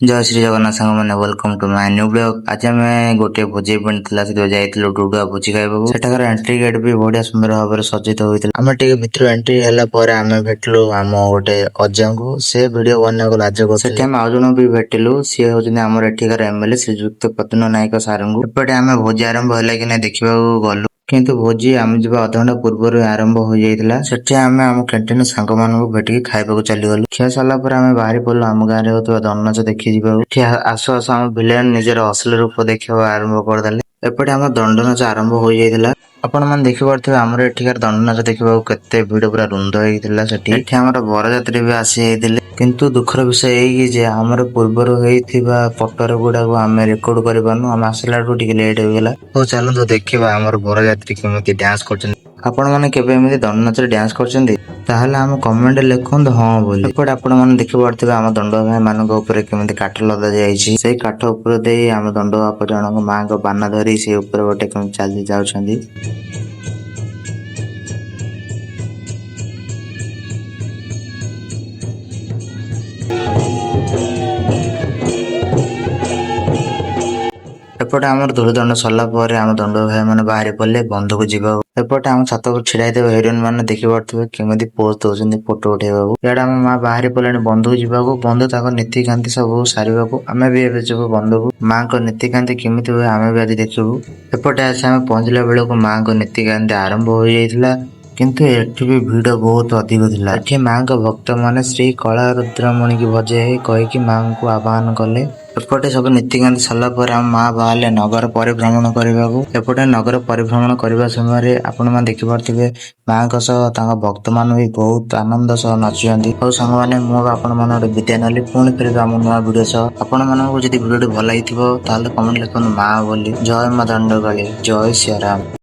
ଜୟ ଶ୍ରୀ ଜଗନ୍ନାଥ ସାଙ୍ଗମାନେ, welcome to my new vlog। ଆଜି ଆମେ ଗୋଟେ ଭୋଜି ଇଭେଣ୍ଟ ଥିଲା, ସେଥିପାଇଁ ଯାଇଥିଲୁ ଡୁଡୁଆ ଭୋଜି ଖାଇବାକୁ। ସେଠାକାର ଏଣ୍ଟ୍ରି ଗେଟ୍ ବି ବଢିଆ ସୁନ୍ଦର ଭାବରେ ସଜ୍ଜିତ ହୋଇଥିଲା। ଆମେ ଟିକେ ଭିତରୁ ଏଣ୍ଟ୍ରି ହେଲା ପରେ ଆମେ ଭେଟିଲୁ ଆମ ଗୋଟେ ଅଜାଙ୍କୁ। ସେ ଭିଡିଓ ବନେଇବାକୁ ଲାଜ କରୁଥିଲେ। ସେଠି ଆମେ ଆଉ ଜଣଙ୍କୁ ବି ଭେଟିଲୁ। ସିଏ ହଉଛନ୍ତି ଆମର ଏଠିକାର ଏମଏଲଏ ଶ୍ରୀଯୁକ୍ତ ପ୍ରଦ୍ୟୁମ୍ନ ନାୟକ ସାରଙ୍କୁ। ଏପଟେ ଆମେ ଭୋଜି ଆରମ୍ଭ ହେଲା କି ନାଇଁ ଦେଖିବାକୁ ଗଲୁ, କିନ୍ତୁ ଭୋଜି ଆମେ ଯିବା ଅଧଘଣ୍ଟା ପୂର୍ବରୁ ଆରମ୍ଭ ହୋଇଯାଇଥିଲା। ସେଠି ଆମେ ଆମ କ୍ୟାଣ୍ଟିନ ସାଙ୍ଗମାନଙ୍କୁ ଭେଟିକି ଖାଇବାକୁ ଚାଲିଗଲୁ। ଖିଆ ସରିଲା ପରେ ଆମେ ବାହାରି ପଡିଲୁ ଆମ ଗାଁରେ ହେଉଥିବା ଦଣ୍ଡନାଚ ଦେଖି ଯିବାକୁ। ଏଠି ଆସୁ ଆସୁ ଆମ ଭିଲେନ ନିଜର ଅସଲି ରୂପ ଦେଖିବା ଆରମ୍ଭ କରିଦେଲେ। ଏପଟେ ଆମ ଦଣ୍ଡନାଚ ଆରମ୍ଭ ହୋଇଯାଇଥିଲା। ଆପଣ ମାନେ ଦେଖିପାରୁଥିବେ, ଆମର ଏଠିକାର ଦଣ୍ଡନାଚ ଦେଖିବାକୁ କେତେ ଭିଡ, ପୁରା ରୁନ୍ଧ ହେଇଥିଲା ସେଠି। ଏଠି ଆମର ବରଯାତ୍ରୀ ବି ଆସି ଯାଇଥିଲେ, କିନ୍ତୁ ଦୁଃଖର ବିଷୟ ଏଇକି ଯେ ଆମର ପୂର୍ବରୁ ହେଇଥିବା ଫଟୋ ଗୁଡାକୁ ଆମେ ରେକର୍ଡ କରିପାରୁନୁ। ଆମେ ଆସିଲାଠୁ ଟିକେ ଲେଟ୍ ହେଇଗଲା। ହଉ, ଚାଲନ୍ତୁ ଦେଖିବା ଆମର ବରଯାତ୍ରୀ କେମିତି ଡ୍ୟାନ୍ସ କରୁଛନ୍ତି। ଆପଣ ମାନେ କେବେ ଏମିତି ଦଣ୍ଡନାଚରେ ଡ୍ୟାନ୍ସ କରିଛନ୍ତି? ତାହେଲେ ଆମ କମେଣ୍ଟରେ ଲେଖନ୍ତୁ ହଁ ବୋଲି। ଏପଟେ ଆପଣ ମାନେ ଦେଖିପାରୁଥିବେ, ଆମ ଦଣ୍ଡୁଆ ଭାଇ ମାନଙ୍କ ଉପରେ କେମିତି କାଠ ଲଦା ଯାଇଛି। ସେଇ କାଠ ଉପରେ ଦେଇ ଆମ ଦଣ୍ଡୁଆ ବାପା ଜଣଙ୍କ ମାଙ୍କ ବାନା ଧରି ସେଇ ଉପରେ ଗୋଟେ କେମିତି ଚାଲି ଯାଉଛନ୍ତି। ଏପଟେ ଆମର ଧୂଳିଦଣ୍ଡ ସରିଲା ପରେ ଆମ ଦଣ୍ଡୁଆ ଭାଇ ମାନେ ବାହାରି ପଡିଲେ ବନ୍ଧକୁ ଯିବାକୁ। ଏପଟେ ଆମ ଛାତ ଉପରେ ଛିଡା ହେଇଥିବା ହିରୋଇନ ମାନେ ଦେଖିପାରୁଥିବେ, କେମିତି ପୋଜ ଦଉଛନ୍ତି ଫଟୋ ଉଠେଇବାକୁ। ଇଆଡେ ଆମ ମା ବାହାରି ପଡିଲେଣି ବନ୍ଧକୁ ଯିବାକୁ, ବନ୍ଧୁ ତାଙ୍କ ନୀତିକାନ୍ତି ସବୁ ସାରିବାକୁ। ଆମେ ବି ଏବେ ଯିବୁ ବନ୍ଧକୁ। ମାଙ୍କ ନୀତିକାନ୍ତି କେମିତି ହୁଏ, ଆମେ ବି ଆଜି ଦେଖିବୁ। ଏପଟେ ଆସି ଆମେ ପହଞ୍ଚିଲା ବେଳକୁ ମାଙ୍କ ନୀତିକାନ୍ତି ଆରମ୍ଭ ହୋଇଯାଇଥିଲା, କିନ୍ତୁ ଏଠି ବି ଭିଡ ବହୁତ ଅଧିକ ଥିଲା। ଏଠି ମାଙ୍କ ଭକ୍ତ ମାନେ ଶ୍ରୀ କଳା ରୁଦ୍ରମଣିକି ଭଜେ କହିକି ମାଙ୍କୁ ଆବାହନ କଲେ। ଏପଟେ ସବୁ ନୀତିକାନ୍ତି ସରିଲା ପରେ ଆମ ମା ବାହାରିଲେ ନଗର ପରିଭ୍ରମଣ କରିବାକୁ। ଏପଟେ ନଗର ପରିଭ୍ରମଣ କରିବା ସମୟରେ ଆପଣମାନେ ଦେଖିପାରୁଥିବେ, ମାଙ୍କ ସହ ତାଙ୍କ ଭକ୍ତମାନେ ବି ବହୁତ ଆନନ୍ଦ ସହ ନାଚୁଛନ୍ତି। ହଉ ସାଙ୍ଗମାନେ, ମୁଁ ଆପଣମାନଙ୍କଠୁ ବିଦାୟ ନେଲି। ପୁଣି ଫେରିବି ଆମ ନୂଆ ଭିଡିଓ ସହ। ଆପଣମାନଙ୍କୁ ଯଦି ଭିଡିଓଟି ଭଲ ଲାଗିଥିବ, ତାହେଲେ କମେଣ୍ଟ ଲେଖନ୍ତୁ ମା ବୋଲି। ଜୟ ମା ଦଣ୍ଡକାଳୀ, ଜୟ ସିଆରାମ।